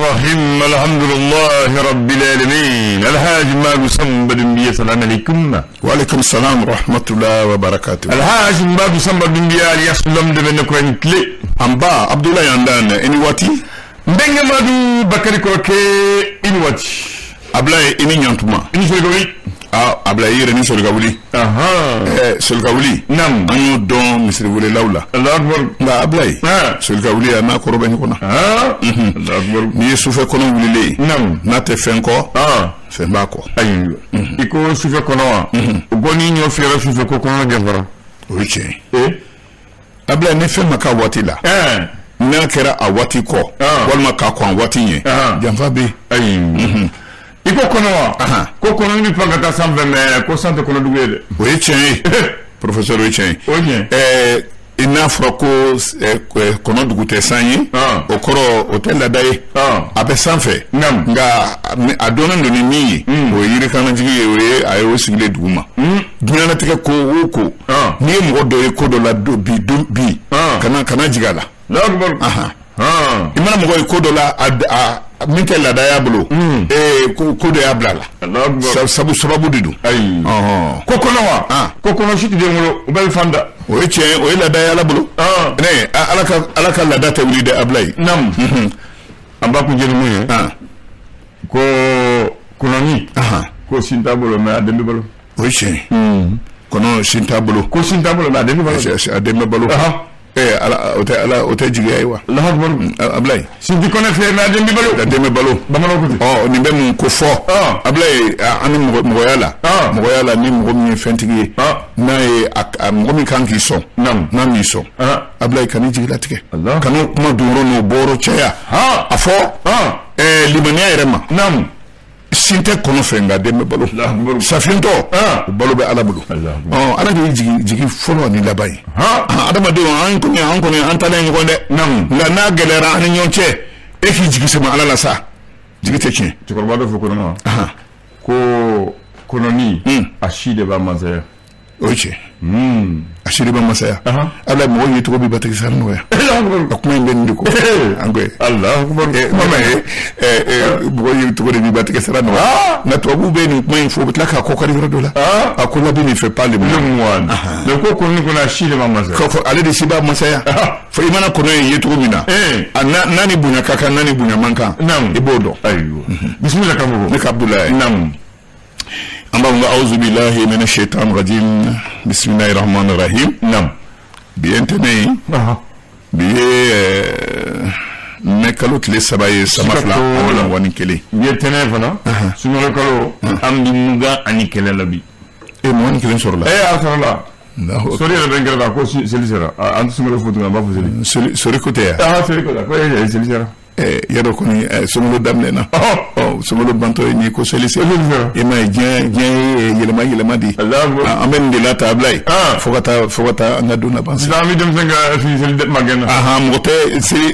الرحيم الحمد لله رب العالمين الحاج مادو سamba Doumbia salam alaikum. Wa salam rahmatulah wa barakatuh. Alhaji Madu Samba Doumbia alias l'homme de Benekwen clé. An ba Abdoulaye Andan, i ni waati. N bɛnkɛ Madu Bakari Kɔrɔkɛ, i ni waati. Ablaye, i ni ɲantuma. I ni soli ka wuli. Ah, Ablaye, i yɛrɛ ni soli ka wuli. Soli ka wuli. Naam. An y'o dɔn misiriwelelaw la. Allahu akbar. Nka Ablaye, soli ka wuli, a n'a kɔrɔ bɛ ɲɔgɔn na. Allahu akbar. N'i ye sufɛ kɔnɔ wulilen ye. Naam. N'a tɛ fɛn kɔ. Fɛn b'a kɔ. Ayiwa. I ko sufɛ kɔnɔ wa? O ko ni ɲɔ fiyɛra sufɛ, ko kɔnɔ janfara. O ye tiɲɛ ye. Ablaye, ni fɛn ma k'a waati la, n'a kɛra a waati kɔ walima k'a kɔn a waati ɲɛ, janfa bɛ yen. Ayi. I ko kɔnɔ wa? Ko kɔnɔ bɛ pan ka taa sanfɛ, mais ko san tɛ kɔnɔdugu ye dɛ. O ye tiɲɛ ye, professeur, o ye tiɲɛ ye. O ye tiɲɛ. I n'a fɔra ko kɔnɔ dugu tɛ san ye, o kɔrɔ o tɛ laada ye. A bɛ sanfɛ, nka a dɔnnen don ni min ye, o ye yirikanajigi ye, o ye a ye o sigilen dugu ma. Diɲɛlatigɛ ko o ko, n'i ye mɔgɔ dɔ ye ko dɔ la bi bi, kana jigin a la. I mana mɔgɔ ye ko dɔ la, a min tɛ laada y'a bolo, ko dɔ y'a bila a la, sabu sababu de don. Ayi. Ko kɔnɔ wa? Ko kɔnɔ si tɛ den wolo, o bɛɛ bɛ fan da. O ye tiɲɛ ye, o ye laada ye Ala bolo. Ne Ala ka laada tɛ wuli dɛ, Ablaye. Naam. An b'a kun jɛ ni mun ye? Ko kɔnɔni, ko sin t'a bolo, mais a den bɛ balo. O ye tiɲɛ ye. Kɔnɔ sin t'a bolo. Ko sin t'a bolo, mais a den bɛ balo. A den bɛ balo. Ala, o tɛ Ala, o tɛ jigiya ye wa? Allahu akbar. Ablaye. Sin ti kɔnɔ fɛ, mais a den bɛ balo. A den bɛ balo. Bamananw ko ten. Ɔ, nin bɛ mun ko fɔ? Ablaye, an ni mɔgɔya la. Mɔgɔya la, ni mɔgɔ min ye fɛntigi ye, n'a ye a mɔgɔ min kan k'i sɔn, n'a m'i sɔn, Ablaye, kan'i jigi latigɛ. Kan'o kuma don yɔrɔ n'o bɔyɔrɔ caya. A fɔ limaniya yɛrɛ ma. Sin tɛ kɔnɔ fɛ, nka den bɛ balo. Safiyɛntɔ, o balo bɛ Ala bolo. Ala de ye jigi fɔlɔ ani laban ye. Adamadenw, an kɔni an taalen ɲɔgɔn dɛ, nka n'a gɛlɛyara an ni ɲɔgɔn cɛ, e k'i jigi sɛmɛ Ala la sa, jigi tɛ tiɲɛ. Cɛkɔrɔba dɔ fɔ kɔnɔ ma ko kɔnɔni, a si de b'a masaya. O ye tiɲɛ, a si de b'a masaya. Ala, mɔgɔ ye cogo b'i batigi sara nɔgɔya. A kuma in bɛ nin de ko an ko kuma ma ye, mɔgɔ ye cogo de b'i batigi sara nɔgɔya. Nka tubabuw bɛ nin kuma in fɔ, u bɛ tila k'a kɔkari yɔrɔ dɔ la. A ko l'habit ne fait pas le moine. Mais ko kɔnɔni kɔnɔ, a si de b'a masaya. K'a fɔ ale de si b'a masaya. Fo i mana kɔnɔ ye cogo min na, a n'a ni bonya ka kan, n'a ni bonya man kan, i b'o dɔn. Ayiwa, bisimila karamɔgɔ. Ne ka Abdoulaye. An b'a fɔ auzu billahi mina shaitan rajim, bismillahir rahmanir rahim. Bi ye ntɛnɛn ye, bi ye mɛ kalo tile 3 ye, sama 2021. Bi ye ntɛnɛn fana, sunkalo kalo, an bi 21 la bi. E, 21 sɔrɔla. Ee, a sɔrɔla. Sori yɛrɛ bɛ n kɛrɛfɛ, ko seli sera. An tɛ sunkalo fo tuguni, an b'a fɔ seli. Sori ko tɛ yan. Seri ko tɛ, ko seli sera. Yadɔ kɔni, sunkalo daminɛna, ɔ sunkalo bantɔ ye nin ko seli seli. I m'a ye, diɲɛ ye yɛlɛma yɛlɛma de ye. An bɛ nin de la ta, Ablaye, fo ka taa an ka don laban. Sisan an bɛ denmisɛn ka fini seli magɛn na. Mɔgɔ tɛ seli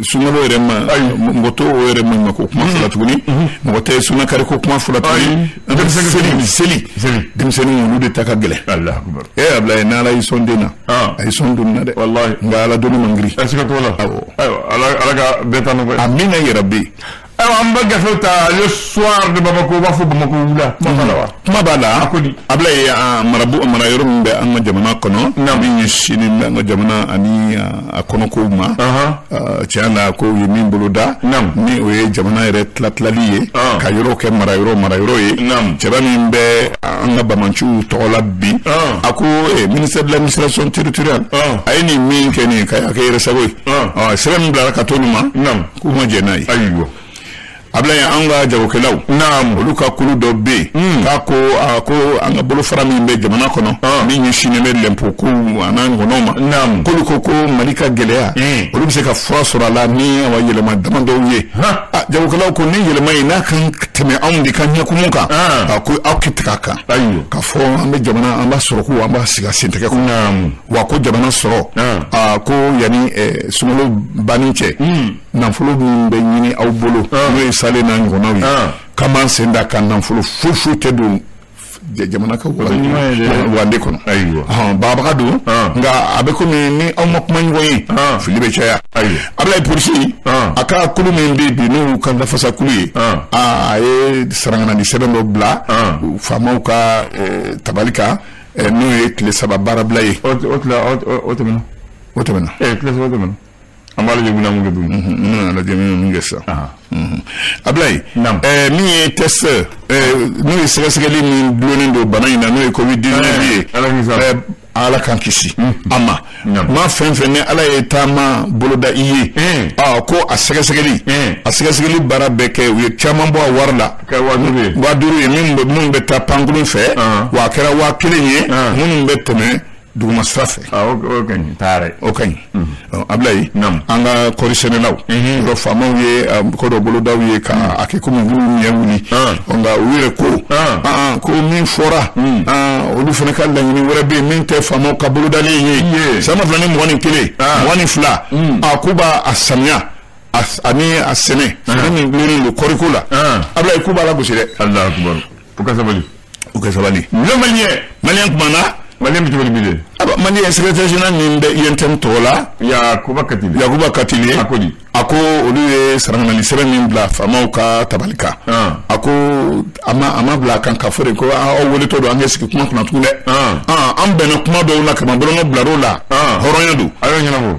sunkalo yɛrɛ ma, mɔgɔ t'o yɛrɛ ma ko kuma fɔla tuguni, mɔgɔ tɛ sunakari ko kuma fɔla tuguni. Seli seli, denmisɛnninw, olu de ta ka gɛlɛn. Ablaye, n'Ala y'i sɔn den na, a y'i sɔn donni na dɛ. Walahi. Nka Ala donni man girin. Siga t'o la. Awɔ. Ayiwa, Ala ka bɛɛ ta nɔgɔya. Amina yarabi. Ayiwa, an bɛ gafew ta Le Soir de Bamako, u b'a fɔ Bamako wula, kuma b'a la wa? Kuma b'a la. A ko di? Ablaye, marabu mara yɔrɔ min bɛ an ka jamana kɔnɔ, min ɲɛsinnen bɛ an ka jamana ani a kɔnɔkow ma, tiɲɛ na, ko u ye min bolo da, ni o ye jamana yɛrɛ tilatilali ye, ka yɔrɔ kɛ mara yɔrɔ mara yɔrɔ ye. Cɛba min bɛ an ka bamanciw tɔgɔ la bi, a ko ministère de l'Administration territoriale, a ye nin min kɛ nin ye, k'a kɛ yɛrɛ sago ye. Sɛbɛn min bilara ka t'olu ma, k'u ma jɛn n'a ye. Ablaye, an ka jagokɛlaw, olu ka kulu dɔ bɛ yen, k'a ko a ko an ka bolofara min bɛ jamana kɔnɔ, min ɲɛsinnen bɛ lɛnpo kow a n'a ɲɔgɔnnaw ma, k'olu ko ko Mali ka gɛlɛya, olu bɛ se ka fura sɔrɔ a la ni awa yɛlɛma damadɔw ye. Jagokɛlaw ko ni yɛlɛma in n'a kan tɛmɛ anw de ka ɲɛkumu kan, a ko aw k'i tigɛ a kan, k'a fɔ an bɛ jamana, an b'a sɔrɔ ko an b'a sigi a sentigɛ kɔnɔ wa, ko jamana sɔrɔ, ko yanni sunkalo banni cɛ, nafolo min bɛ ɲini aw bolo, n'o ye sale n'a ɲɔgɔnnaw ye, k'an b'an sen da ka nafolo foyi foyi tɛ don jamana ka wagande kɔnɔ. Ayiwa. Bagabaga don, nka a bɛ komi ni aw ma kuma ɲɔgɔn ye, fili bɛ caya. Ablaye, polisi a ka kulu min bɛ bi, n'o y'u ka lafasa kulu ye, a ye saranganadi sɛbɛn dɔ bila faamaw ka tabali kan, n'o ye tile 3 baarabila ye. O tɛmɛna. O tɛmɛna. Tile 3 tɛmɛna. An b'a lajɛ bɛna mun kɛ tuguni. N bɛna lajɛ min kɛ sisan. Ablaye, min ye test, n'o ye sɛgɛsɛgɛli min dulonnen don bana in na, n'o ye Covid 19 ye, Ala k'an kisi a ma. Maa fɛn fɛn ni Ala ye taama boloda i ye, ko a sɛgɛsɛgɛli baara bɛɛ kɛ, u ye caman bɔ a wari la. $5 ye. $5000 ye minnu bɛ taa pankurun fɛ, wa a kɛra 1000 ye minnu bɛ tɛmɛ duguma sira fɛ. O ka ɲi taara. O ka ɲi. Ablaye, an ka kɔɔri sɛnɛlaw yɔrɔ, faamaw ye ko dɔ bolodaw ye k'a kɛ komi k'u ɲɛ wuli, nka u yɛrɛ ko ko min fɔra, olu fana ka laɲini wɛrɛ bɛ yen min tɛ faamaw ka bolodalen ye. San 2021, 22, a k'u b'a a samiya ani a sɛnɛ min dulonnen don kɔɔriko la, Ablaye, k'u b'a lagosi dɛ. Alahu akibaru, u ka sabali. U ka sabali. Le Malien. Malien kumana. Malien bɛ cogo di bi de? Malien secrétaire général min bɛ UNTM tɔgɔ la, Yakuba Katile. Yakuba Katile. A ko di? A ko olu ye saranganali sɛbɛn min bila faamaw ka tabali kan, a ko a ma bila a kan k'a fɔ de ko aw weletɔ don an kɛ sigi kuma kunna tugun dɛ. An bɛnna kuma dɔw la kaban, bɔlɔlɔ bilar'o la, hɔrɔnya don. A y'o ɲɛnabɔ.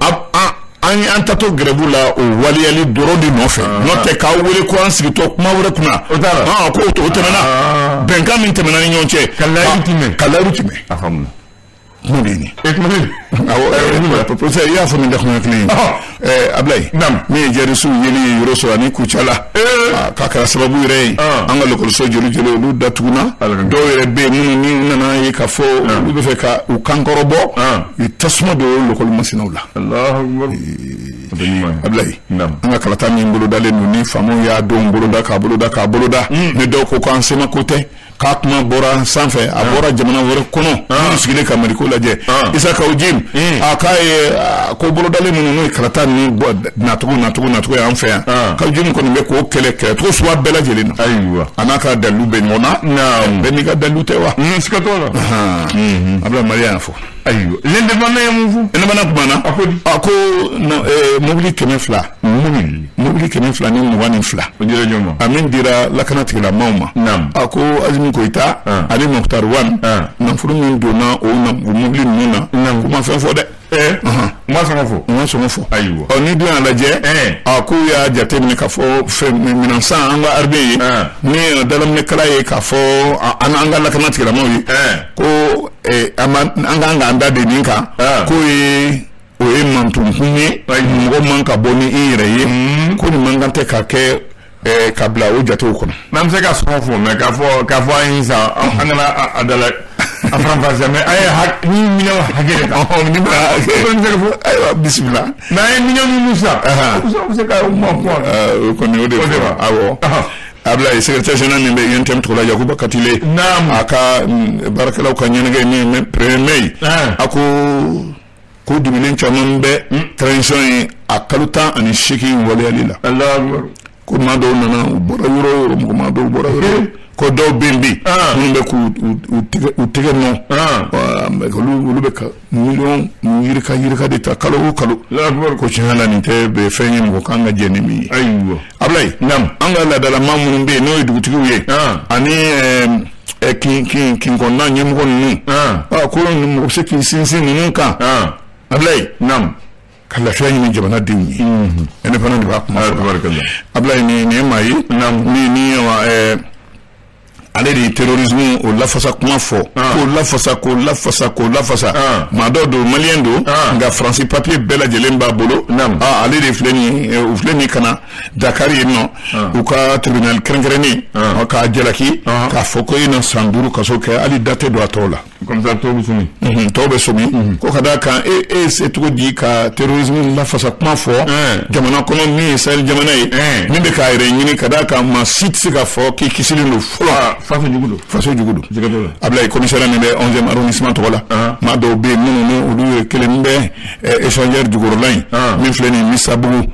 An tatɔ grève la, o waleyali dɔrɔn de nɔfɛ, n'o tɛ k'aw wele ko an sigitɔ kuma wɛrɛ kunna, o t'a la. Ko o tɛmɛna, bɛnkan min tɛmɛna ni ɲɔgɔn cɛ. Ka layiru timɛ. Ka layiru timɛ. A faamuna. Kuma de ye nin. Kuma de. Awɔ, professeur, i y'a fɔ nin dakuruɲɛ kelen ye. Ablaye, min ye jɛrisiw yeli ye Yoroso ani Kucala, k'a kɛra sababu yɛrɛ ye an ka lekɔliso joli joli olu datuguna. Dɔw yɛrɛ bɛ yen minnu ni nana ye k'a fɔ olu bɛ fɛ ka u kankɔrɔbɔ, u ye tasuma don lekɔli masinaw la. Ablaye, an ka kalata min bolodalen don, ni faamaw y'a don boloda k'a boloda k'a boloda, ni dɔw ko k'an sema ko tɛ, k'a kuma bɔra sanfɛ, a bɔra jamana wɛrɛ kɔnɔ minnu sigilen ka Maliko lajɛ, Isa Kawu Jim a k'a ye ko bolodalen minnu, n'o ye kalata ninnu nacogo nacogo nacogo ye an fɛ yan, Kawu Jim kɔni bɛ k'o kɛlɛ kɛlɛcogo suguya bɛɛ lajɛlen na. Ayiwa. A n'a ka dalilu bɛ ɲɔgɔn na, bɛɛ n'i ka dalilu tɛ wa? Siga t'o la. Ablaye, Mali y'a fɔ. Ayiwa, L'Indépendant ye mun fɔ? Indépendant kumana. A ko di? A ko mobili 200. Mobili 222. O dira jɔn ma? A min dira lakana tigilamaaw ma. A ko Azimi Koyita ani Moctar Ouane, nafolo min donna o mobili ninnu na, k'u ma fɛn fɔ dɛ. U ma sɔn ka fɔ. U ma sɔn ka fɔ. Ayiwa. Ɔ, ni dun y'a lajɛ, a k'u y'a jateminɛ k'a fɔ fɛn minɛn san an ka armée ye, ni dalaminɛkala ye, k'a fɔ an ka lakana tigilamaaw ye ko an kan k'an da de nin kan, k'o ye o ye mantonkun ye, mɔgɔ man ka bɔ ni i yɛrɛ ye, ko nin man kan tɛ ka kɛ ka bila o jatew kɔnɔ. N'an bɛ se ka sɔngɔ fɔ, mɛ k'a fɔ an ye sisan, an kana a da la a faranfasiya, mɛ an ye ni minɛnw hakɛ de ta. Ni ma hakɛ. O kɔni bɛ se ka fɔ. Ayiwa, bisimila. Mɛ an ye minɛn minnu san, o bɛ se ka kuma kuma. O kɔni, o de fɔra, awɔ. Ablaye, secrétaire général min bɛ UNTM tɔgɔ la, Yakuba Katile, a ka baarakɛlaw ka ɲɛnajɛ min ye 1er mai, a ko dimilen caman bɛ transition ye a kalo 18 waleyali la. Ko maa dɔw nana, u bɔra yɔrɔ o yɔrɔ, mɔgɔ maa dɔw bɔra yɔrɔ, ko dɔw bɛ yen bi minnu bɛ k'u u tɛgɛ nɔ, olu bɛ ka miliyɔn yirika yirika de ta kalo o kalo. Ko tiɲɛ la, nin tɛ bɛ fɛn ye mɔgɔ kan ka jɛ ni min ye. Ayiwa. Ablaye, an ka laadalama minnu bɛ yen, n'o ye dugutigiw ye ani kin kin kin kɔnɔna ɲɛmɔgɔ ninnu, ko mɔgɔ bɛ se k'i sinsin ninnu kan, Ablaye, ka lafiya ɲini jamanadenw ye. Indépendant de b'a kuma fɔ. Ablaye, nin ye maa ye min ni ale de ye terrorisme o lafasa kuma fɔ, k'o lafasa, k'o lafasa, k'o lafasa. Maa dɔw don, malien don, nka Faransi papier bɛɛ lajɛlen b'a bolo. Ale de filɛ nin ye, u filɛ nin ka na Dakar yen nɔ, u ka tribunal kɛrɛnkɛrɛnnen k'a jalaki k'a fɔ ko e na san 5 kaso kɛ, hali da tɛ don a tɔw la. Comme ça tɔw bɛ sɔmi. Tɔw bɛ sɔmi ko ka d'a kan e ye se cogo di ka terrorisme lafasa kuma fɔ jamana kɔnɔ min ye Sahel jamana ye, min bɛ k'a yɛrɛ ɲini, ka d'a kan maa si tɛ se k'a fɔ k'i kisilen don fɔlɔ. Faso jugu don. Faso jugu don. Ablaye, commissaire min bɛ 11e arrondissement tɔgɔ la, maa dɔw bɛ yen minnu ni olu ye kelen bɛ échangeur jukɔrɔla in min filɛ nin ye Misabugu,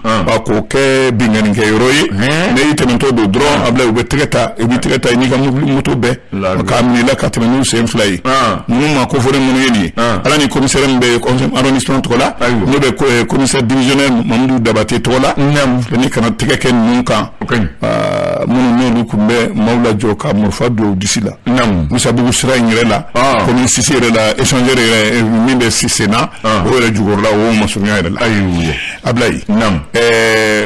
k'o kɛ binkannikɛ yɔrɔ ye. Ne y'i tɛmɛtɔ don dɔrɔn, Ablaye, u bɛ tɛgɛ ta, i bɛ tɛgɛ ta i n'i ka moto bɛɛ k'a minɛ i la ka tɛmɛ n'u sen fila ye. Ninnu ma kofɔlen minnu ye nin ye, ala ni commissaire min bɛ 11e arrondissement tɔgɔ la, n'o bɛ commissaire divisionnaire Mamudu Dabate tɔgɔ la, ni kana tɛgɛ kɛ ninnu kan, minnu n'olu tun bɛ maaw lajɔ ka marifa don u disi la Misabugu sira in yɛrɛ la, commune 6 yɛrɛ la, échangeur yɛrɛ min bɛ sen na, o yɛrɛ jukɔrɔla, o masurunya yɛrɛ la. Ablaye,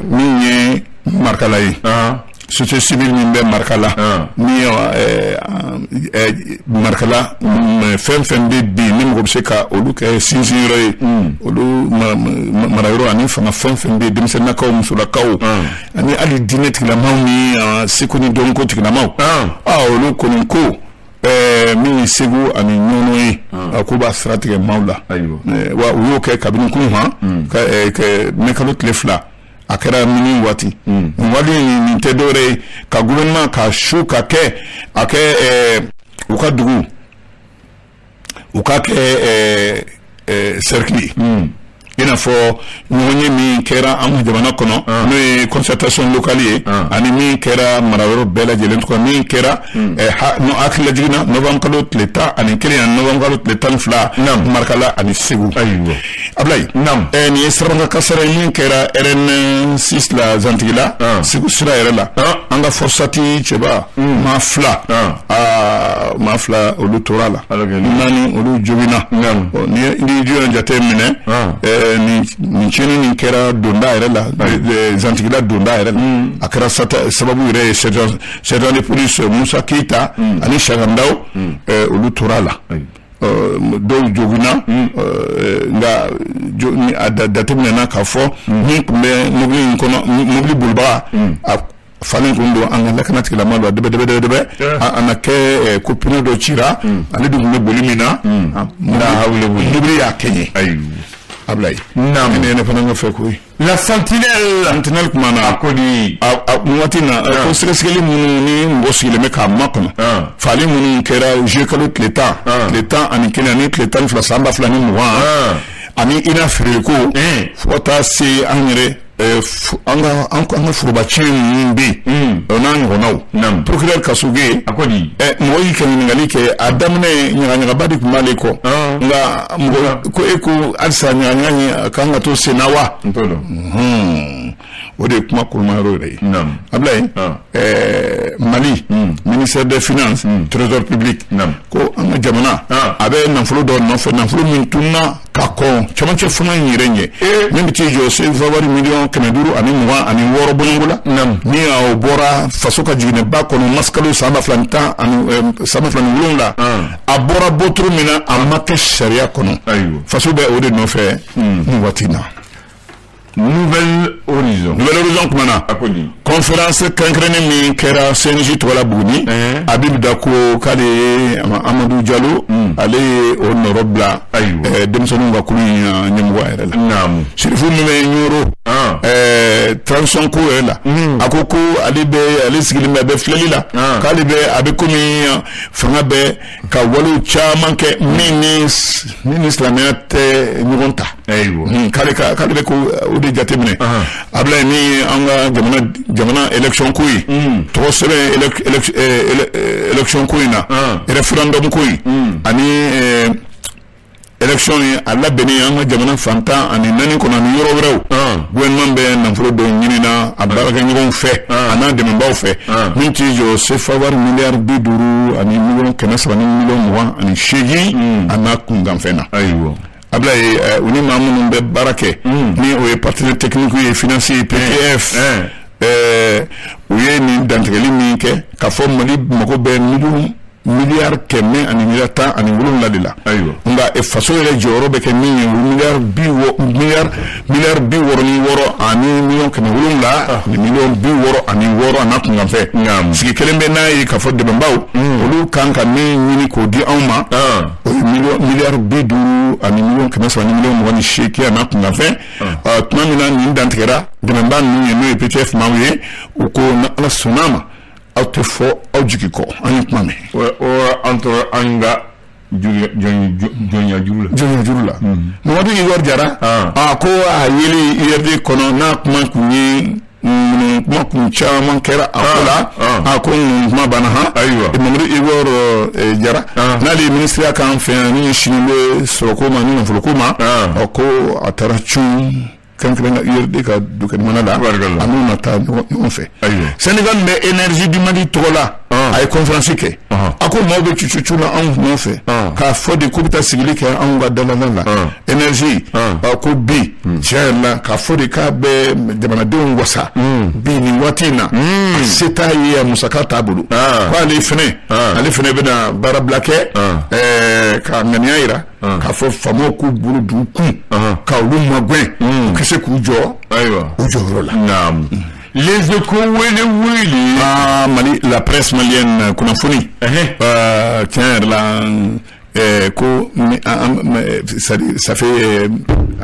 min ye Marikala ye, société civile min bɛ Marikala, min ye Marikala fɛn fɛn bɛ bi ni mɔgɔ bɛ se ka olu kɛ sinsin yɔrɔ ye, olu marayɔrɔ ani fanga fɛn fɛn bɛ yen, denmisɛnninnakaw, musolakaw, ani hali diinɛ tigilamaw ni seko ni dɔnko tigilamaw, olu kɔni ko min ye Segu ani Ɲɔnɔ ye, a ko b'a sira tigɛ maaw la. Wa u y'o kɛ kabini kunun han, mɛ kalo tile 2, a kɛra mini waati. Nin waati nin tɛ dɔwɛrɛ ye ka gouvernement ka su ka kɛ a kɛ u ka dugu u ka kɛ cercle ye, i n'a fɔ ɲɔgɔnye min kɛra an ka jamana kɔnɔ, n'o ye concertation locale ye, ani min kɛra marayɔrɔ bɛɛ lajɛlen tɔgɔ, min kɛra hakili jiginna novembre kalo tile 11 ani novembre kalo tile 12 Marikala ani Segu. Ablaye, nin ye siraba kasara ye min kɛra RN6 la, Zantigila, Segu sira yɛrɛ la. An ka FORSAT cɛba maa fila, maa fila olu tora la, naani olu joginna. Ni jɔn jate minɛ, nin tiɲɛni nin kɛra donda yɛrɛ la, Zantigila donda yɛrɛ la. A kɛra sababu yɛrɛ ye, sergent de police Musa Keyita ani Sagandaw, olu tora la, dɔw joginna. Nka a jateminɛna k'a fɔ min tun bɛ mobili in kɔnɔ, mobili bolibaga, a falen kun don an ka lakana tigilama don, a dɛbɛ dɛbɛ dɛbɛ, a na kɛ ko pneu dɔ cira. Ale dun tun bɛ boli min na, mobili y'a kɛɲɛ. Ablaye, ne fana ka fɛ koyi. La Sentinelle. Sentinelle kuma na. A ko di? Nin waati na, ko sɛgɛsɛgɛli minnu ni mɔgɔ sigilen bɛ k'a makɔnɔ, fali minnu kɛra juillet kalo tile 10, tile 11 ani tile 12 san 2020, ani ina feereko, fo ka taa se an yɛrɛ an ka forobaciyɛn ninnu bɛ yen, o n'a ɲɔgɔnnaw. Procureur Kasoge. A ko di? Mɔgɔ y'i ka ɲininkali kɛ, a daminɛ ɲagaɲagaba de tun b'ale kɔ, nka mɔgɔ ko e ko halisa ɲagaɲaga in a kan ka to sen na wa? N t'o dɔn. O de ye kuma koloma yɔrɔ yɛrɛ ye. Ablaye, Mali ministère des Finances, Trésor public, ko an ka jamana a bɛ nafolo dɔ nɔfɛ, nafolo min tununa ka kɔn cɛmancɛ fanga in yɛrɛ ɲɛ, min bɛ t'i jɔ CFA wari miliyɔn 526 bɔɲɔgɔnko la, ni o bɔra faso ka jiginɛba kɔnɔ masikalo san 2010 ani san 2007. A bɔra bɔtoro min na, a ma kɛ sariya kɔnɔ. Faso bɛ o de nɔfɛ nin waati in na. Nouvelle Horizon. Nouvelle Horizon kuma na. Conférence kɛrɛnkɛrɛnnen min kɛra CNJ tɔgɔ la Buguni, Habib Dako k'ale ye Amadu Jalo, ale ye o nɔrɔ bila denmisɛnninw ka kulu in ɲɛmɔgɔ yɛrɛ la. Sirifu min bɛ Ɲoro transition ko yɛrɛ la, a ko ko ale bɛ, ale sigilen bɛ, a bɛ filɛli la, k'ale bɛ, a bɛ komi fanga bɛ ka walew caman kɛ min ni silamɛya tɛ ɲɔgɔn ta. K'ale bɛ ko o de jateminɛ. Ablaye, min ye an ka jamana élection ko ye, tɔgɔ sɛbɛn élection ko in na, référendum ko in ani élection ye a labɛnni an ka jamana fan 14 kɔnɔ ani yɔrɔ wɛrɛw, gouvernement bɛ nafolo dɔw ɲinina a baarakɛɲɔgɔnw fɛ a n'a dɛmɛbaaw fɛ, min t'i jɔ CFA wari miliyari 50 ani miliyɔn 300 ni miliyɔn 28 a n'a kunkanfɛn na. Ablaye, u ni maa minnu bɛ baara kɛ, ni o ye partenaire technique ye, financier, PPF, u ye nin dantigɛli min kɛ k'a fɔ Mali mago bɛ miliyɔn Miliyari 100 ani miliyari 17 de la. Ayiwa. Nka faso yɛrɛ jɔyɔrɔ bɛ kɛ min ye, miliyari 66 ani miliyɔn 700 ani miliyɔn 66 a n'a kunkanfɛn. Sigi kelen bɛ n'a ye k'a fɔ dɛmɛbaw, olu kan ka min ɲini k'o di anw ma, o ye miliyari 50 ani miliyɔn 300 ni miliyɔn 28 a n'a kunkanfɛn. Tuma min na nin dantigɛra, dɛmɛba ninnu ye, n'o ye PTF maaw ye, u ko ni Ala sɔnn'a ma, aw tɛ fɔ aw jigi kɔ. An ye kuma mɛn. O an tora an ka jɔnya juru la. Jɔnya juru la. Mamadu Igor Jara, a ko a yeli URD kɔnɔ, n'a kuma kun ye kuma kun caman kɛra a ko la, a ko nin kuma banna han. Ayiwa. Mamadu Igor Jara, n'ale ye ministeriya k'an fɛ yan, min ɲɛsinnen bɛ sɔrɔko ma ni nafoloko ma, ɔ ko a taara cun kɛrɛnkɛrɛn ka URD ka dukɛnɛmana la, a n'u na taa ɲɔgɔn fɛ. Syndicat min bɛ Énergie du Mali tɔgɔ la, a ye conférence kɛ. A ko maaw bɛ cucucu la anw nɔfɛ k'a fɔ de k'u bɛ taa sigili kɛ anw ka dalala la. Énergie, a ko bi tiɲɛ yɛrɛ la, k'a fɔ de k'a bɛ jamanadenw wasa bi nin waati in na, a se t'a ye, a musaka t'a bolo, ko ale fɛnɛ bɛna baarabila kɛ ka ŋaniya yira k'a fɔ faamaw k'u bolo d'u kun ka olu magɛn, u ka se k'u jɔ u jɔyɔrɔ la. Naam. Les Échos, wele wele. Ah, Mali, la presse malienne, kunnafoni. Tiɲɛ yɛrɛ la, ko ça fait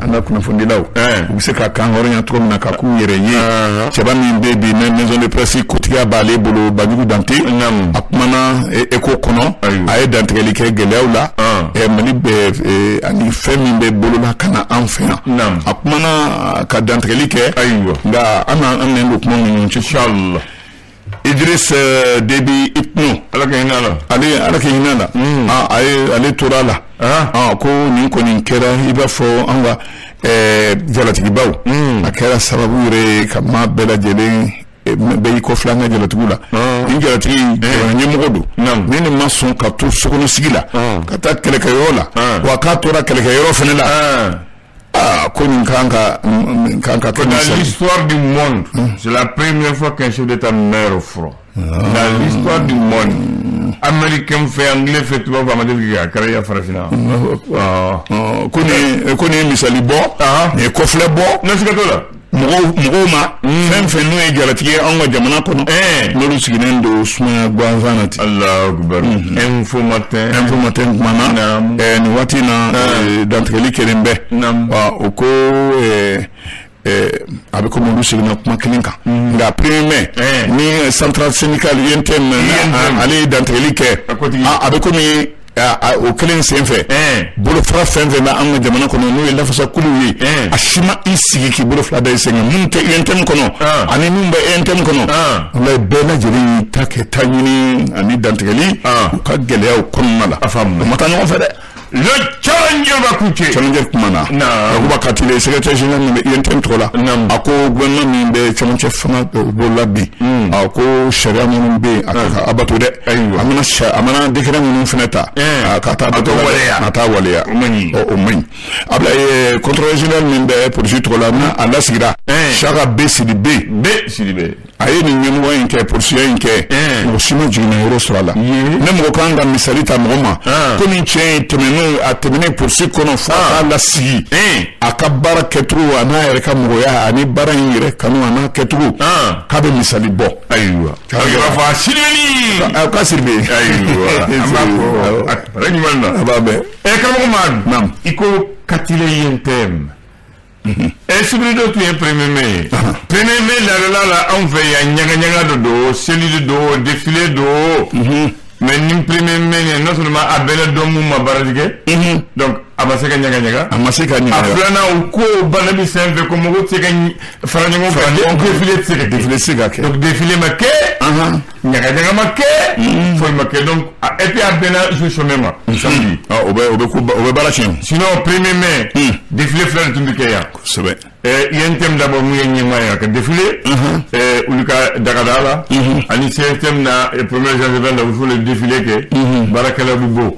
an ka kunnafonidilaw, u bɛ se ka kan hɔrɔnya cogo min na ka k'u yɛrɛ ye. Cɛba min bɛ bi ne maison de presse kotigiya b'ale bolo, Banjugu Dante, a kumana Écho kɔnɔ, a ye dantigɛli kɛ gɛlɛyaw la Mali bɛ ani fɛn min bɛ bolola ka na an fɛ yan. A kumana ka dantigɛli kɛ. Nka an n'an nɛn don kuma ni ɲɔgɔn cɛ. Inshallah. Idriss Déby Itno. Ala ka hinɛ a la. Ale, Ala ka hinɛ a la. A ye ale tora a la. Ko nin kɔni kɛra i b'a fɔ an ka jalatigibaw. A kɛra sababu yɛrɛ ye ka maa bɛɛ lajɛlen bɛɛ y'i kɔfilɛ an ka jalatigiw la. Nin jalatigi, jamana ɲɛmɔgɔ don. Ni nin ma sɔn ka to sokɔnɔ sigi la, ka taa kɛlɛkɛyɔrɔ la, wa k'a tora kɛlɛkɛyɔrɔ fana la. Ah, ko nin kan ka kɛ. Dans l'histoire du monde, c'est la première fois qu'un chef d'État meurt au front. Dans l'histoire du monde, américain fɛ, anglais fɛ, tubabu fɛ, a ma deli ka kɛ, a kɛra ya farafinna. Ko nin ye misali bɔ, nin ye kɔfilɛ bɔ. Ne siga t'o la. Mɔgɔw ma fɛn fɛn n'o ye jalatigi ye anw ka jamana kɔnɔ, n'olu sigilen don sumaya gansan na ten. Allahu akbar. Info Matin. Info Matin kumana nin waati in na, dantigɛli kelen bɛ. O ko a bɛ komi olu seginna kuma kelen kan. Nka premier mai ni centrale syndicale UNTM, ale ye dantigɛli kɛ, a bɛ komi o kelen sen fɛ, bolofara fɛn fɛn bɛ an ka jamana kɔnɔ, n'o ye lafasakuluw ye, a si ma i sigi k'i bolo fila da i sen kan, minnu tɛ UNTM kɔnɔ ani minnu bɛ UNTM kɔnɔ. Walayi, bɛɛ lajɛlen y'i ta kɛ ta ɲini ani dantigɛli u ka gɛlɛyaw kɔnɔna la. U ma taa ɲɔgɔn fɛ dɛ. Le Challenger b'a kuncɛ. Challenger kumana. Yakuba Katile, secrétaire général min bɛ UNTM tɔgɔ la, a ko gouvernement min bɛ cɛmancɛ fanga bolola bi, a ko sariya minnu bɛ yen, a ka a bato dɛ. A mana décret minnu fana ta, ka taa bato waleya. A t'a waleya. O man ɲi. O man ɲi. Ablaye, contrôleur général min bɛ polisi tɔgɔ la, n'a a lasigira, Saka B Sidibe. B Sidibe. A ye nin ɲɛmɔgɔ in kɛ, polisiya in kɛ, mɔgɔ si ma jiginna yɔrɔ sɔrɔ a la. Ne mɔgɔ kan ka misali ta mɔgɔ ma ko nin cɛ in tɛmɛnen, a tɛmɛnen polisi kɔnɔ fo a k'a lasigi, a ka baara kɛcogo a n'a yɛrɛ ka mɔgɔya ani baara in yɛrɛ kanu a n'a kɛcogo, k'a bɛ misali bɔ. Ayiwa. A b'a fɔ a Sidibeni. K'a Sidibe. Ayiwa. An b'a fɔ a ɲuman na. A b'a bɛn. Karamɔgɔ Madu. Naam. I ko Katile UNTM. Sibiri dɔ tun ye premier mai ye. Premier mai laadala la anw fɛ yan, ɲagaɲaga de don, seli de don, défilé don. Mais ni premier mai ye, non seulement a bɛnna don mun ma baara ti kɛ, donc a ma se ka ɲagaɲaga. A ma se ka A ɲagaɲaga. filanan, u ko bana bi sen fɛ ko mɔgɔw tɛ se ka fara ɲɔgɔn kan, défilé tɛ se ka kɛ. Défilé tɛ se ka kɛ. Donc défilé ma kɛ, ɲagaɲaga ma kɛ, foyi ma kɛ. Donc et puis a bɛnna jour chômé ma, samedi. O bɛ baara tiɲɛ. Sinon premier mai, défilé fila de tun bɛ kɛ yan. Kosɛbɛ. UNTM d'abord, mun ye ɲɛmaa ye, a ka défilé olu ka dagada la, ani CSTM na premier janvier la, u fo le défilé kɛ, baarakɛlaw bɛ bɔ,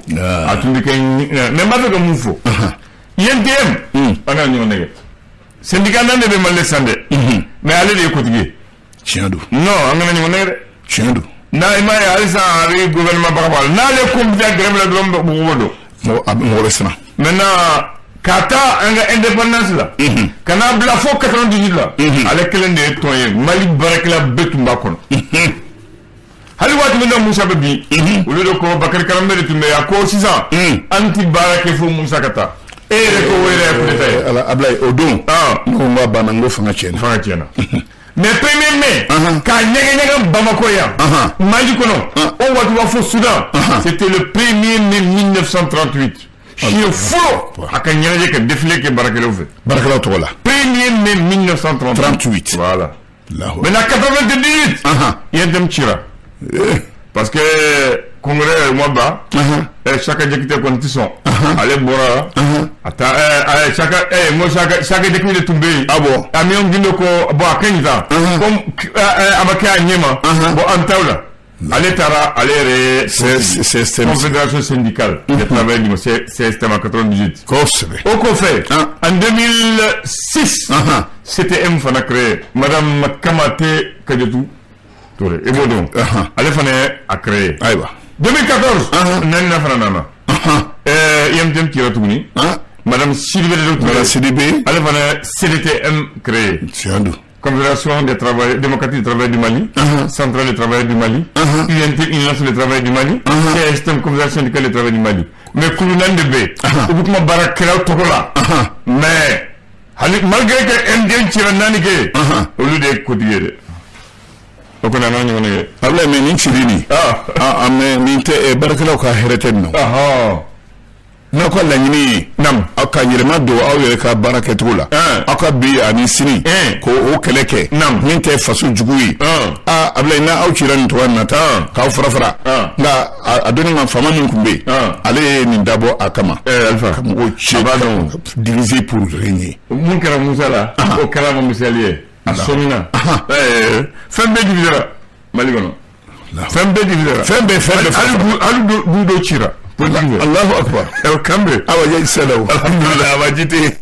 a tun bɛ kɛ. Mais n b'a fɛ ka mun fɔ, UNTM, an kana ɲɔgɔn nɛgɛ, syndicat nan de bɛ Mali san dɛ, mais ale de ye kotigi ye. Tiɲɛ don. Non, an kana ɲɔgɔn nɛgɛ dɛ. Tiɲɛ don. N'a i m'a ye, halisa a bɛ gouvernement bagabaga, n'ale ko n bɛ taa grève la dɔrɔn, mɔgɔ bɛ don. Mɔgɔ bɛ siran. Maintenant, ka taa an ka indépendance la, ka n'a bila fo 98 la, ale kelen de ye tɔn ye, Mali baarakɛla bɛɛ tun b'a kɔnɔ. Hali waati min na Musa bɛ bin, olu de ko, Bakari Karanbɛ de tun bɛ yen, a ko sisan an ti baara kɛ fo Musa ka taa. E yɛrɛ ko o yɛrɛ ye coup d'état ye. Ala, Ablaye, o don ne ko n ko a banna, n ko fanga tiɲɛna. Fanga tiɲɛna. Mais premier mai, k'a ɲɛgɛn ɲɛgɛn Bamako yan, Mali kɔnɔ, o waati b'a fɔ Soudan, c'était le 1er mai 1938, siɲɛ fɔlɔ a ka ɲɛnajɛ kɛ, défilé kɛ baarakɛlaw fɛ. Baarakɛlaw tɔgɔ la. 1er mai 1938. 38. Voilà. Allahu. Maintenant, 98, UNTM cira parce que congrès ma ban, Chaka Diakité kɔni ti sɔn, ale bɔra a taa Chaka, n ko Chaka Diakité de tun bɛ yen. Ah bon. Amion Guindo ko bon, a ka ɲi tan, comme a ma kɛ a ɲɛ ma, bon, an t'aw la. Ale taara, ale yɛrɛ ye C'est Confédération syndicale des travailleurs du CSTM en 98. Kosɛbɛ. O kɔfɛ, en 2006, CTM fana créé, Madame Kamate Kadiatou Touré, i b'o dɔn, ale fana ye a créé. Ayiwa. 2014, naaninan fana nana, UMTM cira tuguni, Madame Sidibé de tun bɛ. Madame Sidibé. Ale fana ye CDTM créé. Tiɲɛ don. Confédération des travailleurs, démocratique des travailleurs du Mali, Centrale des travailleurs du Mali, UNT, Union nationale des travailleurs du Mali, CSTM, Confédération syndicale des travailleurs du Mali. Mais kulu naani de bɛ yen, u bɛ kuma baarakɛlaw tɔgɔ la. Mais hali malgré que MDM cira naani kɛ, olu de ye kotigi ye dɛ. O kɔni, a n'a ɲɔgɔnna ye. Ablaye, mais nin cili nin, ah, mais nin tɛ baarakɛlaw ka hɛrɛ tɛ nin na. N'aw ka laɲini ye aw ka yɛlɛma don aw yɛrɛ ka baara kɛcogo la, aw ka bi ani sini ko o kɛlɛ kɛ min tɛ faso jugu ye. Aa Ablaye, n'a aw cira nin cogoya nin na tan, k'aw fara fara, nka a donni ma, faama min tun bɛ yen, ale ye nin dabɔ a kama Alpha. ka mɔgɔw ci, A b'a dɔn. diviser pour régner. Mun kɛra Musa la, o kɛra ma misali ye. A sɔmina. Fɛn bɛɛ divisera Mali kɔnɔ. Fɛn bɛɛ divisera. Fɛn bɛɛ, fɛn bɛɛ. Hali du, hali du dɔw cira politique fɛ. Allahu akbar. Ɛ, kan bɛ. Awa, ya sɛlɛw. Alhamdulilah. Awa, ji tɛ.